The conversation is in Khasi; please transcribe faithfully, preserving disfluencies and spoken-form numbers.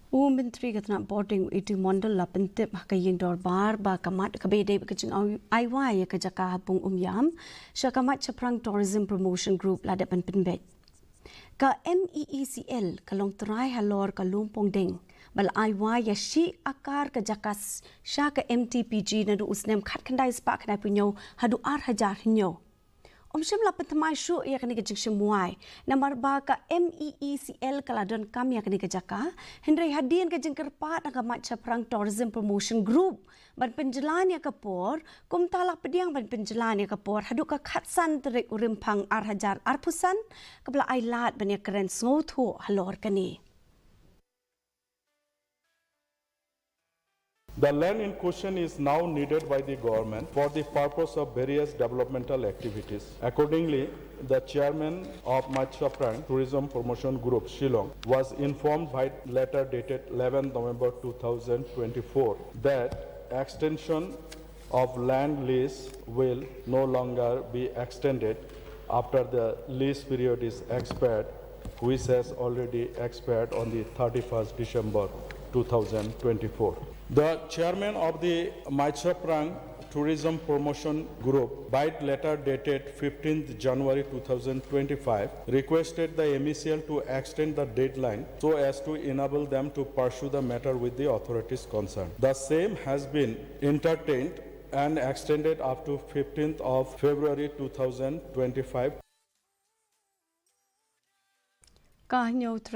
U Myntri ka tnat Bording, u A T Mondal, la pyntip ha ka ïing dorbar ba ka mat kaba ïadei bad ka jingai wai ïa ka jaka ha Pung Umïam sha ka Mait Shaphrang Tourism Promotion Group la dep ban pynbeit. Ka M E E C L ka long trai halor ka Lum Pongdeng ba la ai wai ïa shi akar ka jaka sha ka M T P G naduh u snem khatkhyndai spah khyndaiphew hynñiew haduh ar hajar hynñiew. Ym shym la pynthymmai shuh ïa kane ka jingshim wai namar ba ka M E E C L ka la donkam ïa kane ka jaka, hynrei hadien ka jingkyrpad na ka Mait Shaphrang Tourism Promotion Group ban pynjlan ïa ka por, kumta la pdiang ban pynjlan ïa ka por haduh ka khatsan tarik u Rymphang ar hajar arphew san, kaba la ai lad ban ïakren sngewthuh halor kane. The land in question is now needed by the government for the purpose of various developmental activities. Accordingly, the chairman of Mait Shaphrang Tourism Promotion Group, Shillong, was informed by letter dated eleventh November two thousand twenty-four that extension of land lease will no longer be extended after the lease period is expired, which has already expired on the thirty-first December two thousand twenty-four. The chairman of the Mait Shaphrang Tourism Promotion Group, by letter dated fifteenth January two thousand twenty-five, requested the M E C L to extend the deadline so as to enable them to pursue the matter with the authorities concerned. The same has been entertained and extended up to fifteenth of February two thousand twenty-five. Ka hynñiew tarik